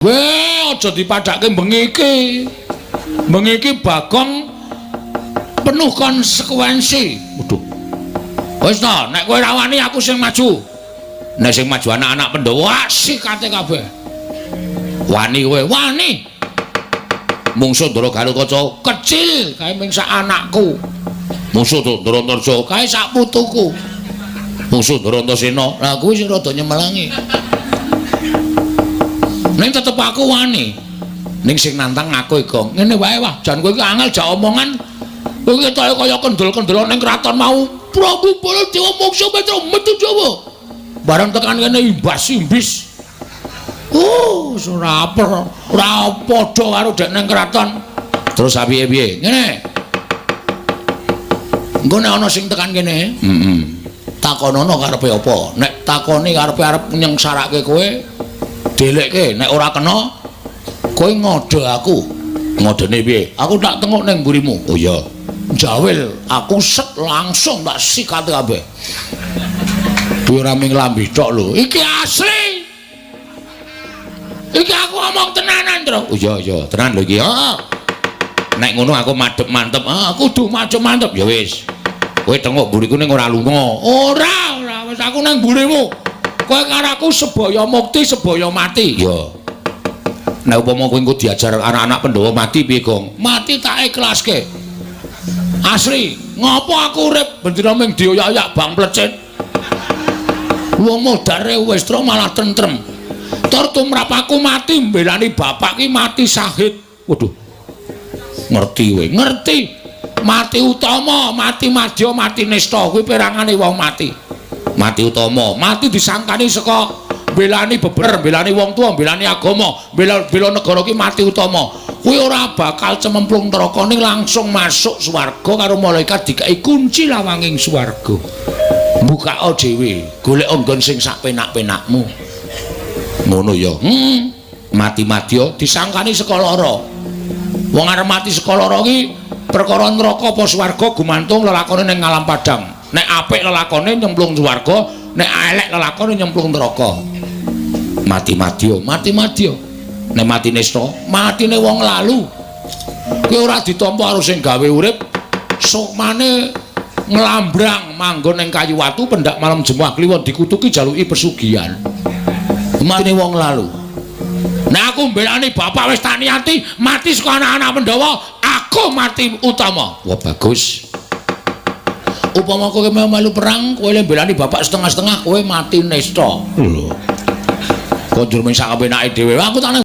Weh, aja dipadhake bengi iki. Bengi iki Bagong penuh konsekuensi. Waduh. Wis ta, nek kowe ra wani aku sing maju. Nek sing maju anak-anak Pandhawa, sikate kabeh. Wani kowe, wani. Mungsuh Ndara Garukaca kecil kae ming sak anakku. Mungsuh Ndara Antarja kae sak putuku. Mungsuh Ndara Antasena, lah kuwi sing rada nyemelangi. Ning tetep aku wani. Ning sing nantang aku iki. Ngene wae wah, jan kowe iki angel jak omongan. Kowe iki ketoke kaya kendel-kendel ning kraton mau. Prabu Baladewa mungsuh Petro metu Jawa. Bareng tekan kene imbas-imbis. Oh, ora ora padha karo dek ning kraton. Terus piye-piye? Ngene. Engko nek ana sing tekan kene, heeh. Takonono karepe apa? Nek takoni karepe arep nyengsarake kowe, delekke. Nek ora kena, kowe ngode aku. Ngodene piye? Aku tak tengok ning mburimu. Oh iya. Jawil, aku set langsung tak sikat kabeh. Kuwi ora ming lambe tok lho. Iki asli. Iki aku ngomong tenanan, Tru. Oh iya iya, tenan lho iki. Heeh. Nek ngono aku madhep mantep. Ah, kudu madhep mantep. Ya wis. Kowe tengok mburiku ning ora lunga. Ora, ora wis aku nang mburimu. Kowe karo aku sebaya mukti, sebaya mati. Ya. Nek upama kowe engko diajar anak-anak Pandhawa mati piye, Gong? Mati tak ikhlaske. Asli, ngopo aku urip bendina ming dioyak-oyak bang plecit. Wong modare wis tro malah tentrem. Tur tumrap aku mati mbelani bapak ki mati syahid. Waduh. Ngerti kowe, ngerti. Mati utama, mati madya, mati nista kuwi perangane wong mati. Mati utama, mati disangkani saka mbelani beber, mbelani wong tua, mbelani agama, bela bela negara ki mati utama. Kuwi ora bakal cememplung neraka ning langsung masuk swarga karo malaikat dikai kunci lawanging swarga. Bukao dhewe, golek nggon sing sak penak-penakmu. Ngono ya. Mati madya disangkani saka lara. Wong arep mati saka lara ki perkara neraka apa swarga gumantung lelakone ning alam padang. Nek apik lelakone nyemplung swarga, nek elek lelakone nyemplung neraka. Mati madya, mati madya. Nek mati nista, matine wong lalu. Kuwi ora ditampa karo sing gawe urip, sukmane nglambrang manggon ning kayu watu pendak malam Jemuah Kliwon dikutuki jaluki pesugihan. Matine wong lalu. Nek aku mbelani bapak wis tak niati mati saka anak-anak Pandhawa, aku mati utama. Wah bagus. Upama kowe melu perang, kowe le mbelani bapak setengah-setengah, kowe mati nista. Lho. Kok njur ming sak kepenake dhewe. Aku tak